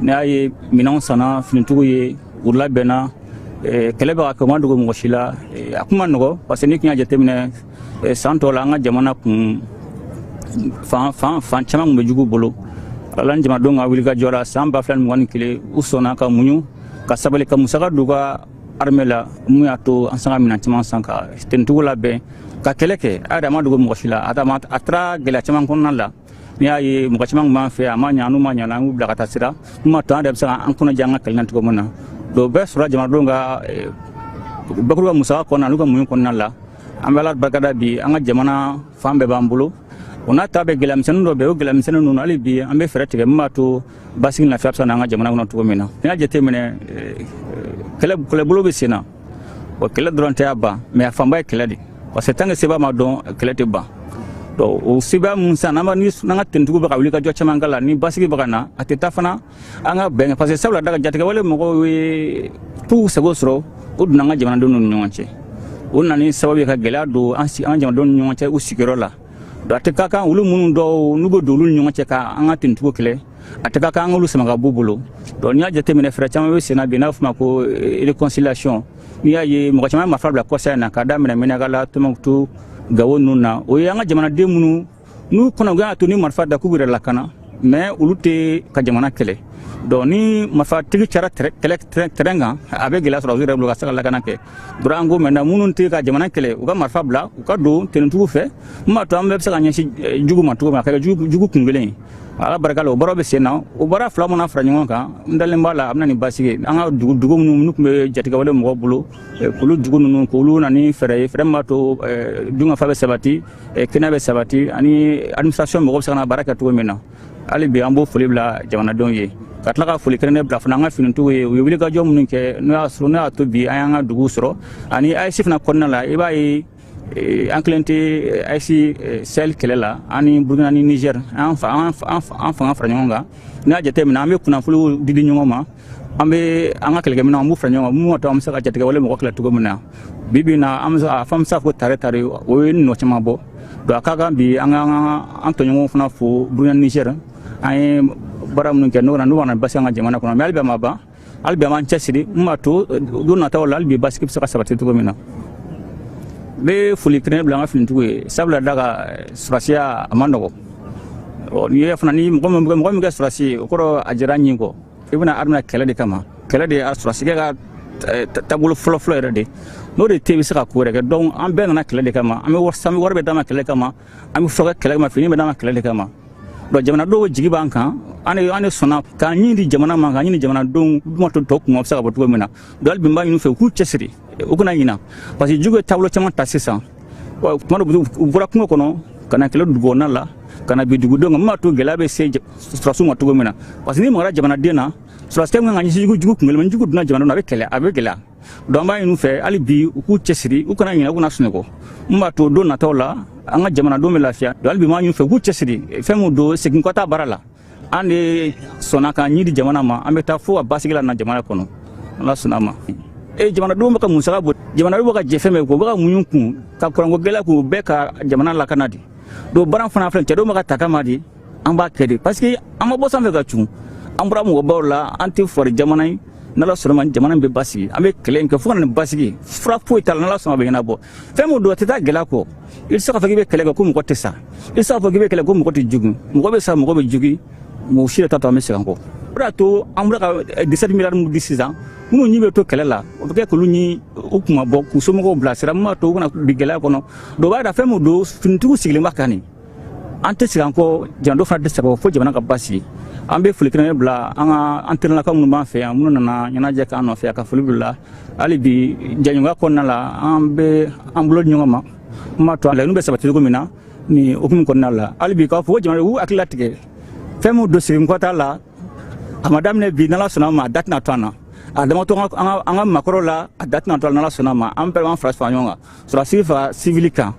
N'i y'a ye minɛnw sanna, finitigiw ye u labɛnna, kɛlɛ bɛ ka kɛ, o ma dogo mɔgɔ si la. A kun ma nɔgɔ, parce que n'i tun y'a jateminɛ san tɔw la, an ka jamana kun fan fan fan caman tun bɛ jugu bolo. Ala ni jamanadenw ka wulikajɔ la, san 2021, u sɔnna ka muɲu ka sabali ka musaka don u ka armée la, mun y'a to an sanga minɛn caman san ka tenitigiw labɛn ka kɛlɛ kɛ. A yɛrɛ a ma dogo mɔgɔ si la, a taara gɛlɛya caman kɔnɔna la. N'i y'a ye mɔgɔ caman tun b'an fɛ, a ma ɲa, n'u ma ɲa, an y'u bila ka taa sira mun b'a to an yɛrɛ bɛ se k'an kɔnɔ jɛ an ka kɛlɛ na cogo min na. Donc bɛɛ sɔrɔla jamanadenw ka bakuruba musaka kɔnɔna n'u ka muɲu kɔnɔna la. An bɛ Ala barikada bi, an ka jamana fan bɛɛ b'an bolo. O n'a ta bɛɛ, gɛlɛyamisɛnnin dɔ bɛ yen. O gɛlɛyamisɛnnin ninnu, hali bi an bɛ fɛɛrɛ tigɛ min b'a to basigi ni lafiya bɛ se ka na an ka jamana kɔnɔ cogo min na. N'i y'a jateminɛ, kɛlɛbolo bɛ sen na. O kɛlɛ dɔrɔn tɛ a ban, mais a fanba ye kɛlɛ de, parce que tant que seba ma dɔn, kɛlɛ tɛ ban. Donc o seba mun sisan, n'an n'an ka tenitigiw bɛ ka wuli ka jɔ caman k'a la, ni basigi bɛ ka na, a tɛ taa fana an ka bɛn, parce que sabula da ka jatigɛwale mɔgɔw ye t'u sago sɔrɔ, o donna an ka jamanadenw ni ɲɔgɔn cɛ. O nana ni sababu ye ka gɛlɛya don an ka jamanadenw ni ɲɔgɔn cɛ u sigiyɔrɔ la. Donc a tɛ ka kan olu minnu dɔw n'u bɛ don olu ni ɲɔgɔn cɛ ka an ka tenitigiw kɛlɛ, a tɛ ka kan an k'olu sama ka b'u bolo. Donc n'i y'a jateminɛ, fɛɛrɛ caman bɛ sen na bi, n'a bɛ f'o ma ko réconciliation. N'i y'a ye mɔgɔ caman ye marifa bila kɔsa in na, k'a daminɛ Menakala, Tɔnbukutu, Gawo ninnu na, o ye an ka jamanaden minnu n'u kɔnɔ y'a to ni marifa da k'u yɛrɛ lakana, mais olu tɛ ka jamana kɛlɛ. Donc ni marifatigi cayara kɛlɛ terrain kan, a bɛ gɛlɛya sɔrɔ u yɛrɛ bolo ka se ka lakana kɛ dɔrɔn. An ko maintenant, minnu tɛ ka jamana kɛlɛ, u ka marifa bila, u ka don tenitigiw fɛ, mun b'a to an bɛɛ bɛ se ka ɲɛsin jugu ma cogo min na, ka kɛ jugu kun kelen ye. Ala barika la, o baara bɛ sen na. O baara fila mana fara ɲɔgɔn kan, n dalen b'a la a bɛ na ni basigi ye. An ka dugu dugu minnu n'u tun bɛ jatigɛwale mɔgɔw bolo, k'olu dugu ninnu k'olu na ni fɛɛrɛ ye, fɛɛrɛ min b'a to dunkafa bɛ sabati, kɛnɛya bɛ sabati, ani administration mɔgɔw bɛ se ka na baara kɛ cogo min na. Hali bi an b'o foli bila jamanadenw ye, ka tila ka foli kɛrɛnkɛrɛn bila fana an ka finitigiw ye. U ye wulikajɔ minnu kɛ, n'o y'a sɔrɔ n'o y'a to bi an y'an ka duguw sɔrɔ. Ani AES fana kɔnɔna la, i b'a ye an kelen tɛ AES Sahel kɛlɛ la. An ni Burukina ni Niger, an fanga fara ɲɔgɔn kan. N'i y'a jateminɛ, an bɛ kunnafoniw di di ɲɔgɔn ma, an bɛ an ka kɛlɛkɛminɛnw, an b'u fara ɲɔgɔn kan, mun b'a to an bɛ se ka jatigɛwale mɔgɔ kɛlɛ cogo min na. Bi bi in na, an bɛ se a fɔ, an bɛ se k'a fɔ tare tare, o ye nɔ caman bɔ. Donc a ka kan bi an ka an tɔɲɔgɔnw fana fo, Burukina, Niger, an ye baara minnu kɛ, n'o nana n'u b'a basigi an ka jamana kɔnɔ. Mais hali bi a ma ban, hali bi an b'an cɛsiri, mun b'a to don nataw la, hali bi basigi bɛ se ka sabati cogo min na. N bɛ foli kɛrɛnkɛrɛn bila an ka finitigiw ye, sabula da ka sɔrɔsiya a ma nɔgɔ. N'i ye fana ni mɔgɔ min kɛ sɔrɔsi ye, o kɔrɔ a jɛra ɲin kɔ. I bɛna armée kɛlɛ de kama, kɛlɛ de ye sɔrɔsikɛ ka taabolo fɔlɔ-fɔlɔ yɛrɛ de. N'o de tɛ, i bɛ se ka ko wɛrɛ kɛ. Donc an bɛɛ nana kɛlɛ de kama, an bɛ wari bɛ d'an ma kɛlɛ kama, an bɛ furakɛ kɛlɛ kama, fini bɛ d'an ma kɛlɛ de kama. Donc jamanadenw jigi b'an kan, an de sɔnna k'an ɲin di jamana ma, k'an ɲini jamanadenw ma to tɔ kun bɛ se ka bɔ cogo min na. Donc hali bi n b'a ɲini u fɛ, u k'u cɛsiri, u kana ɲina, parce que jugu ye taabolo caman ta sisan. Tuma dɔ u bɔra kungo kɔnɔ ka na kɛlɛ dugukɔnɔna la, ka na bin dugudenw kan, min b'a to gɛlɛya bɛ se sɔrɔsiw ma cogo min na. Parce que n'i magara jamanaden na, sɔrɔsikɛ min kan ka ɲɛsin jugu kun kelen ma, ni jugu donna jamana na, a bɛ kɛlɛ, a bɛ gɛlɛya. Donc an b'a ɲini u fɛ hali bi, u k'u cɛsiri, u kana ɲinɛ, u kana sunɔgɔ, min b'a to don nataw la an ka jamanadenw bɛ lafiya. Donc hali bi n b'a ɲini u fɛ, u k'u cɛsiri. Fɛn min don, segin kɔ t'a baara la. An de sɔnna k'an ɲi di jamana ma, an bɛ taa fo ka basigi la na jamana kɔnɔ, Ala sɔnna a ma. E jamanadenw bɛ ka musaka bɔ, jamanadenw bɛ ka jɛ fɛn bɛɛ kɔ, u bɛ ka muɲu kun ka kuranko gɛlɛya k'u bɛɛ ka jamana lakana de. Donc baara fana filɛ, cɛdenw bɛ ka ta kama de, an b'a kɛ de, parce que an ma bɔ sanfɛ ka cun, an bɔra mɔgɔbaw la, an tɛ fɔri jamana ye. N'Ala sɔnna ma, jamana in bɛ basigi. An bɛ kɛlɛ in kɛ fo ka na nin basigi. Fura foyi t'a la, n'Ala sɔnna a bɛ ɲɛnabɔ. Fɛn min don, a tɛ taa gɛlɛya kɔ. I tɛ se k'a fɔ k'i bɛ kɛlɛ kɛ ko mɔgɔ tɛ sa, i tɛ se k'a fɔ k'i bɛ kɛlɛ ko mɔgɔ tɛ jogin. Mɔgɔ bɛ sa, mɔgɔ bɛ jogin, mɔgɔ si de t'a to an bɛ segin an kɔ. O de y'a to an bɔra ka 17 milliards mun di sisan, minnu ɲi bɛ to kɛlɛ la, o bɛ kɛ k'olu ɲi u kuma bɔ, k'u somɔgɔw bilasira, min b'a to u kana bin gɛlɛya kɔnɔ. Donc o b'a yira fɛn min don, finitigiw sigilen b'a kan nin. An tɛ segin an kɔ, jamanadenw fana tɛ segin kɔ fo jamana ka basigi. An bɛ foli kɛrɛnkɛrɛn bila an ka an terilakaw minnu b'an fɛ yan, minnu nana ɲɛnajɛ k'an nɔfɛ yan, ka foli bila. Hali bi jɛɲɔgɔnya kɔnɔna la, an bɛ an bolo di ɲɔgɔn ma, n b'a to laɲiniw bɛ sabati cogo min na nin hukumu kɔnɔna la. Hali bi k'a fɔ ko jamana u hakili latigɛ. Fɛn min don seginkɔ t'a la, a ma daminɛ bi, n'Ala sɔnna ma, a da tɛna to an na. A dama to an ka maakɔrɔw la, a da tɛna to a la, n'Ala sɔnna ma. An bɛɛ b'an fara ɲɔgɔn kan, sɔrɔdasi fara sivili kan,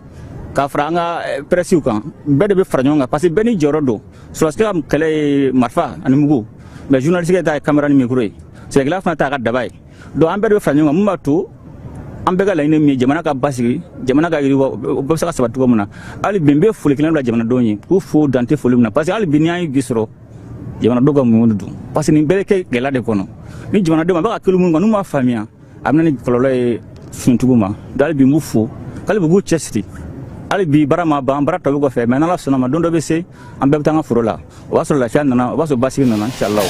ka fara an ka prɛsiw kan, bɛɛ de bɛ fara ɲɔgɔn kan, parce que bɛɛ ni jɔyɔrɔ don. Sɔrɔdasi ka kɛlɛ ye marifa ani mugu, mais journaliste ta ye caméra ni micro ye, sɛnɛkɛla fana t'a ka daba ye. Donc an bɛɛ de bɛ fara ɲɔgɔn kan, mun b'a to an bɛɛ ka laɲini min ye, jamana ka basigi, jamana ka yiriwa, o bɛɛ bɛ se ka sabati cogo min na. Hali bi n bɛ foli kelen bila jamanadenw ye, k'u fo dan tɛ foli min na, parce que hali bi n'i y'an ye bi sɔrɔ, jamanadenw ka muɲu de don, parce que nin bɛɛ bɛ kɛ gɛlɛya de kɔnɔ. Ni jamanadenw a bɛ ka kelen minnu kan, n'u m'a faamuya, a bɛ na ni kɔlɔlɔ ye finitigiw ma. Donc hali bi n b'u fo, hali bi u k'u cɛsiri. Hali bi baara ma ban, baara tɔ bɛ kɔfɛ, mais n'Ala sɔnna ma, don dɔ bɛ se, an bɛɛ bɛ taa an ka foro la, o b'a sɔrɔ lafiya nana, o b'a sɔrɔ basigi nana, inshallah.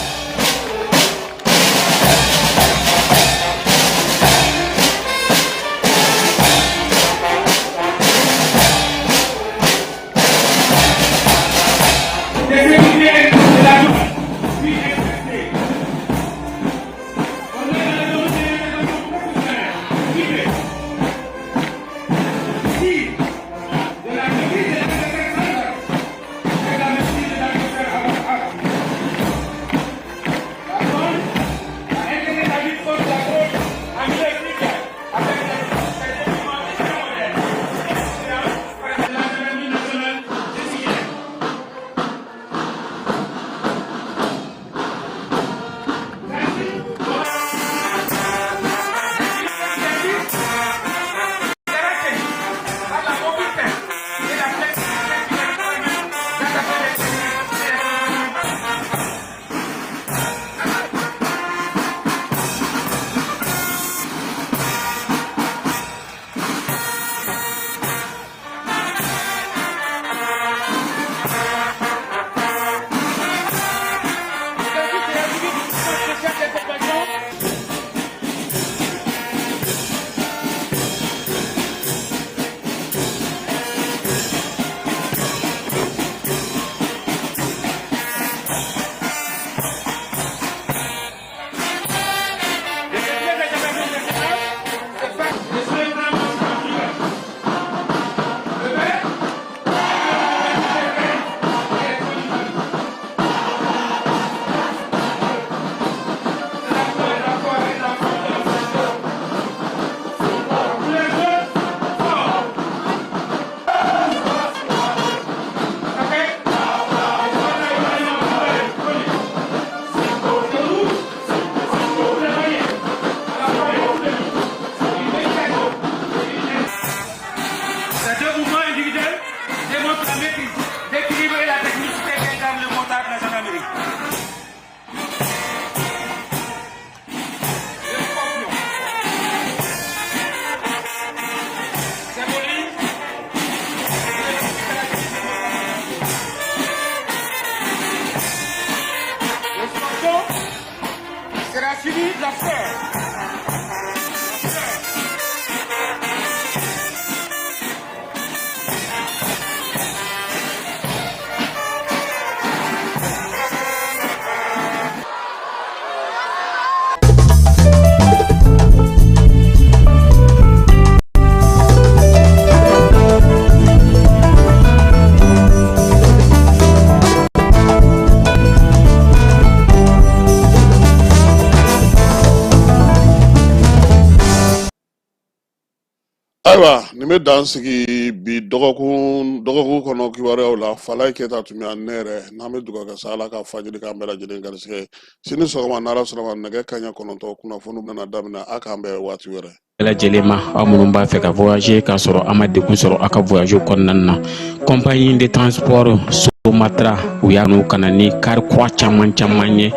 Ayiwa, nin bɛ dan sigi bi dɔgɔkun kɔnɔ kibaruyaw la. Falaye Keyita tun bɛ yan, ne yɛrɛ n'an bɛ dugawu kɛ sa, Ala ka fajiri k'an bɛɛ lajɛlen garisɛgɛ ye. Sini sɔgɔma, n'Ala sɔnna ma, nɛgɛ kanɲɛ 9, kunnafoniw bɛna daminɛ. A k'an bɛn waati wɛrɛ. Bɛɛ lajɛlen ma, aw minnu b'a fɛ ka voyager k'a sɔrɔ a ma degun sɔrɔ aw ka voyage kɔnɔna na, compagnie de transport Somatra, u y'a n'u ka na ni kari kura caman caman ye,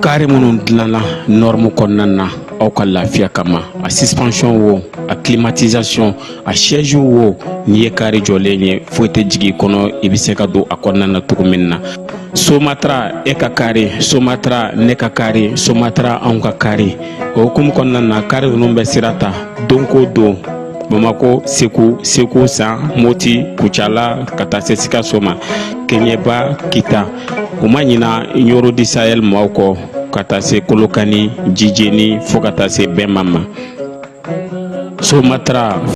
kari minnu dilanna norme kɔnɔna na aw ka lafiya kama. A suspension wo, a climatisation, a siège wo, n'i ye kari jɔlen ye, foyi tɛ jigin i kɔnɔ, i bɛ se ka don a kɔnɔna na cogo min na. Somatra, e ka kari Somatra, ne ka kari Somatra, anw ka kari. O hukumu kɔnɔna na, kari ninnu bɛ sira ta don ko don Bamako, Segu, Segu San, Moti, Kucala, ka taa se Sikaso ma, Keɲeba, Kita. U ma ɲina Ɲɔrɔ du Sahel maaw kɔ, ka taa se Kolokani, Jijeni, fo ka taa se Bɛma ma. Somatra.